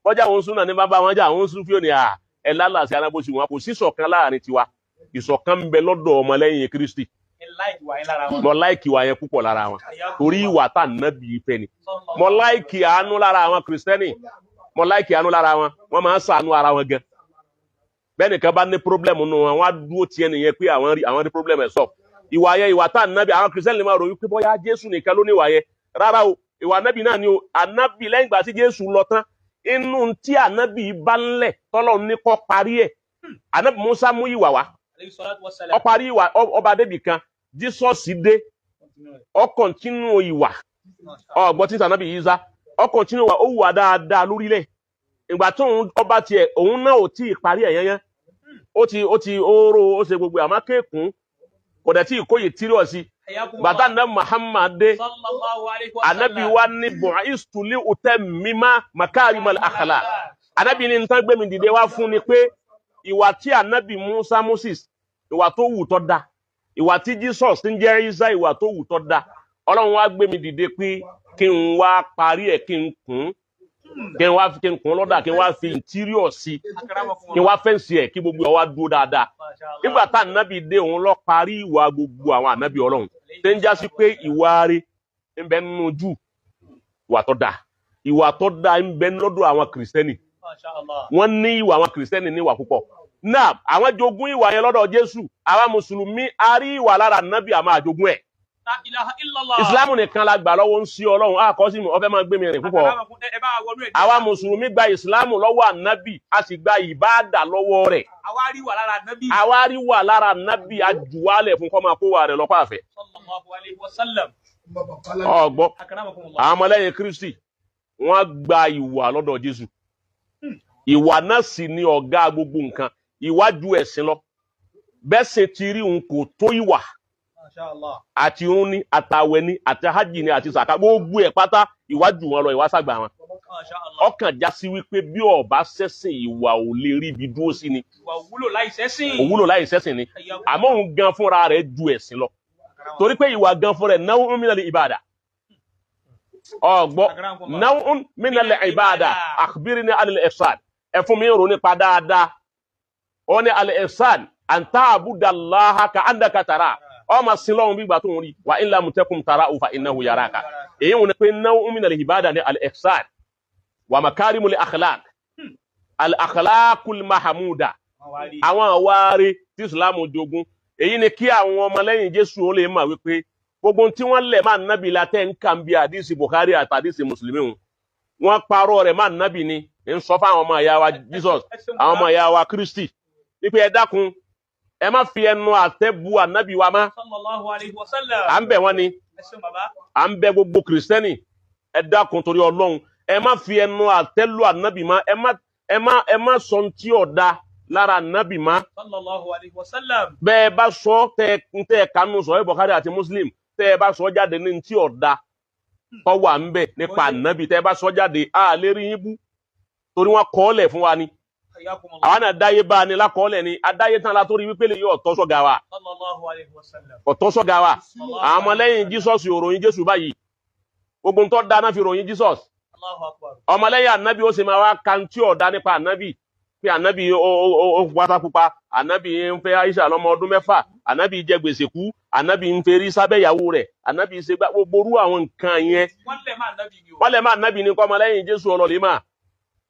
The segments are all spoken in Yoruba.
Kọjá àwọn súnà ní bàbá wọn jà, àwọn súnfì òní à ẹ lálàsí alábòsí wọn. Kò sí ìṣọ̀kan láàrin tiwa. Ìṣọ̀kan ń bẹ lọ́dọ̀ ọmọlẹ́yìn Kristi. Ẹ like ìwà yẹn lára wọn. Mo like ìwà yẹn púpọ̀ lára wọn, torí ìwà tá nábì ìfẹ́ ni. Mo like àánú lára àwọn Kristẹni. Mo like àánú lára wọn. Wọ́n máa ń ṣàánú ara wọn gan. Bẹ́ẹ̀ nìkan bá ní problem nù wọn, wọ́n á dúró tiẹ̀ nìyẹn pé àwọn rí problem ẹ̀ sọ. Ìwà yẹn, ìwà tá nábì, àwọn Kristẹni lè máa rò wípé bóyá Jésù nìkan ló ní ìwà yẹn. Rárá o, ìwà nábì náà ni o. Ànábì, lẹ́yìn ìgbà tí Jésù lọ tán, inú tí ànábì bá ń lẹ̀ tọ́lọ́ ní kọ́ parí ẹ̀. Ànábì Musa mú ìwà wá. Alayhi salatu wassalam. Ó parí ìwà ọba débì kan, Jesus dé, ó continue ìwà. Ọgbọ́n tí sànábì Ìsá, ó continue ìwà, ó wà dáadáa lórílẹ̀. Ìgbà tó ń ọba tiẹ̀, òun náà ò tí ì parí ẹ̀ yẹnyẹn. Ó ti ó ró, ó ṣe gbogbo ẹ̀, àmọ́ kéèkún kò dẹ̀ tí ì kóyè tírọ̀ sí. Hayyakumullah. Bàtà náà Muhammad dé, Sallallahu alayhi wa sallam. Anabi wa ní bu'istu li utammima makarimal akhlaq. Anabi ní nǹkan gbé mi dìde wá fún ni pé ìwà tí anabi Musa, Moses, ìwà tó wù tó da, ìwà tí Jesus ń jẹ́ Isa, ìwà tó wù tó da, Ọlọ́run wá gbé mi dìde pé kí n wá parí ẹ̀, kí n kún, kí n wá kí n kún lọ́dà, kí n wá fi interior sí, kí n wá fence ẹ̀, kí gbogbo ẹ̀ wá dúró dáadáa. Masha Allah. Nígbà tá anabi dé, òun lọ parí ìwà gbogbo àwọn anabi Ọlọ́run, tẹ́ ń já sí pé ìwà rẹ̀ ń bẹ nínú jù, ìwà tó dáa, ìwà tó dáa ń bẹ lọ́dọ̀ àwọn Kìrìsìtẹ́nì. Masha Allah. Wọ́n ní ìwà, àwọn Kìrìsìtẹ́nì ní ìwà púpọ̀ náà. Àwọn jogún ìwà yẹn lọ́dọ̀ Jésù. Àwa Mùsùlùmí, a rí ìwà lára nábì, àmọ́ àjogún ẹ̀. La ilaha illallah. Ìsìlámù nìkan la gbà lọ́wọ́ ń sí Ọlọ́run àkọsí mi ọfẹ́ máa gbé mi rìn púpọ̀. Akramakum. Ẹ bá wa wọnú ẹ̀. Àwa Mùsùlùmí gba Ìsìlámù lọ́wọ́ ànábì, a sì gba ìbáàdà lọ́wọ́ rẹ̀. Àwa rí wà lára Nabi. Àwa rí wà lára ànábì, àjùwálẹ̀ fún kọ́ máa kó wà rẹ̀ lọ́pọ̀ àfẹ́. Sallallahu alayhi wa sallam. Ọgbọ́. Akramakumullah. Àwọn ọmọlẹ́yìn Kristi, wọ́n gba ìwà lọ́dọ̀ Jésù. Ìwà náà sì ni ọ̀gá gbogbo nǹkan. Ìwà ju ẹ̀sìn lọ. Bẹ́sìn ti rí òun kò tó ìwà. Masha Allah. Àti irun ni, àtàwẹ̀ ni, àti hajj ni, àti sàká, gbogbo ẹ̀ pátá, ìwà jù wọn lọ, ìwà sàgbà wọn. Masha Allah. Ọkàn já sí wípé bí ọba sẹ́sìn, ìwà ò lè rí ibi dúró sí ni. Ìwà wúlò láì sẹ́sìn. Ò wúlò láì sẹ́sìn ni. Àmọ́ òun gan fúnra rẹ̀ ju ẹ̀sìn lọ, torí pé ìwà gan fúnra rẹ̀ naw'un minal ibada. Ọgbọ́, naw'un minal ibada. Akhbirni anil ihsan, ẹ fún mi rò nípa dáadáa. Ó ní al ihsan an ta'budallaha ka'annaka tara, ọmọ sílọ́run bí ìgbà tó ń rí, wa in lam takun tarahu fa innahu yaraka. Èyí wọn ni pé naw'un minal ibada ní al ihsan wa makarimul akhlaq, al akhlaqul mahamuda, àwọn àwárí tí Ìsìlámù jogún. Èyí ni kí àwọn ọmọlẹ́yìn Jésù ó lè mọ̀ wípé gbogbo tí wọ́n lẹ̀ máa nábì la tẹ́ ń kàn bí àdìsí Bukhari àti àdìsí Mùsùlùmí hùn, wọ́n parọ́ rẹ̀ máa nábì ni. Ń sọ fáwọn ọmọ ìyá wa Jesus, àwọn ọmọ ìyá wa Kristi, wípé ẹ dákun, ẹ má fi ẹnu àtẹ́ bu ànábì wa mọ́. Sallallahu alayhi wa sallam. À ń bẹ̀ wọ́n ni. Ẹ ṣeun, bàbá. À ń bẹ̀ gbogbo Kìrìsìtẹ́nì, ẹ dákun, torí Ọlọ́run, ẹ má fi ẹnu àtẹ́ lu ànábì mọ́. Ẹ má sọ ohun tí ò da lára ànábì mọ́. Sallallahu alayhi wa sallam. Bẹ́ẹ̀ bá sọ tẹ tẹ kanu sọ ẹ Bukhari àti Muslim, tẹ ẹ bá sọ jáde ní tí ò da tọ́ wà ń bẹ̀ nípa ànábì, tẹ ẹ bá sọ jáde, a lè rí yín bú, torí wọn kọ́ ọ́ lẹ̀ fún wa ni. Hayyakumullah. Àwa náà dáyé bá a ní lákọọ́lẹ̀ ni adáyé tán la, torí wípé lè yọ ọ̀tọ́ sọ́gà wa. Sallallahu alayhi wa sallam. Ọ̀tọ́ sọ́gà wa. Àwọn ọmọlẹ́yìn Jesus ò ròyìn Jésù báyìí. Gbogbo tó dáná fi ròyìn Jesus. Allahu akbar. Ọmọlẹ́yìn ànábì ó sì máa wá kan tí ọ̀dá nípa ànábì, pé ànábì ó pátá pupa, ànábì ń fẹ́ Aisha lọ́mọ ọdún 6, ànábì jẹ gbèsè kú, ànábì ń ferí sábẹ́ ìyàwó rẹ̀, ànábì ṣe gbá, gbogbo orú àwọn nǹkan yẹn. Wọ́n lẹ̀ máa nábì ni o. Wọ́n lè má ànábì ní kọ́ ọmọlẹ́yìn Jésù ọlọ́lẹ̀ máa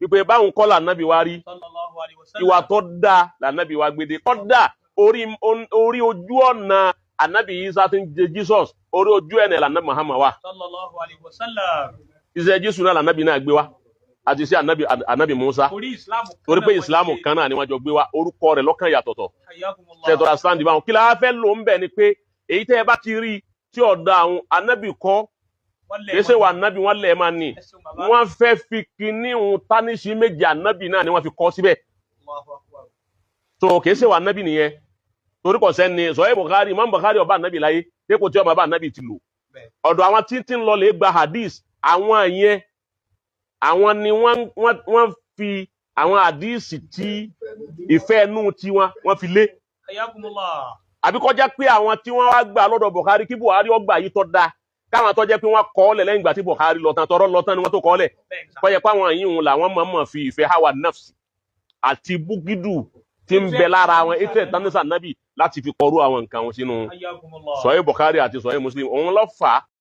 wípé báwọn kọ́ lànábì wá rí. Sallallahu alayhi wa sallam. Ìwà tó dáa lànábì wá gbédè kọ́dà orí ojú ọ̀nà ànábì Isa tí ń jẹ Jesus, orí ojú ẹ̀nà lànábì Muhammad wà. Sallallahu alayhi wa sallam. Iṣẹ́ Jésù náà lànábì náà gbé wá, àti sí ànábì Musa. Torí Ìsìlámù kan Torí pé náà wọ́n Ìsìlámù ṣe. kan náà ni wọ́n jọ gbé wá, orúkọ rẹ̀ lọ́kàn yàtọ̀tọ̀. Hayyakumullah. Ṣètò sáǹdì báwọn kí la fẹ́ lò ń bẹ̀ ni pé èyí tẹ́ ẹ bá ti rí tí ọ̀dà àwọn ànábì kọ́, Wọ́n lẹ̀ kìí ṣe mọ́ wà ànábì, wọ́n lẹ̀ máa ní. Ẹ ṣeun, bàbá. Wọ́n fẹ́ fi kinní òun tánìṣí méjì ànábì náà ni wọ́n fi kọ́ síbẹ̀. Allahu akbar. Tó kìí ṣe wà ànábì nìyẹn, torí kò sẹ́ni sọ̀rọ̀ Bukhari, Imam Bukhari ọba ànábì láyé dépò tí ọba bá ànábì ti lò. Bẹ́ẹ̀. Ọ̀dọ̀ àwọn tí tí ń lọ lè gba hadith, àwọn yẹn, àwọn ni wọ́n fi àwọn hadith tí ìfẹ́ inú tiwọn wọ́n fi lé. Hayyakumullah. Àbí kọjá pé àwọn tí wọ́n wá gbà lọ́dọ̀ Bukhari, kí Buhari ó gbà yìí tó da. Káwọn tó jẹ́ pé wọ́n kọ́ ọ́lẹ̀ lẹ́yìn ìgbà tí Bukhari lọ tán, tọrọ lọ tán ni wọ́n tó kọ́ ọ́lẹ̀. Bẹ́ẹ̀ ni sà. Kọ́ yẹ pé àwọn yìí ń làwọn mọ̀ọ́mọ̀ fi ìfẹ́ hawa nafsi àti búgídù tí ń bẹ lára wọn ètò ìtànísà nábì láti fi kọrú àwọn nǹkan wọn sínú Hayyakumullah. Sọ̀hí Bukhari àti Sọ̀hí Muslim. Òun ló fà á.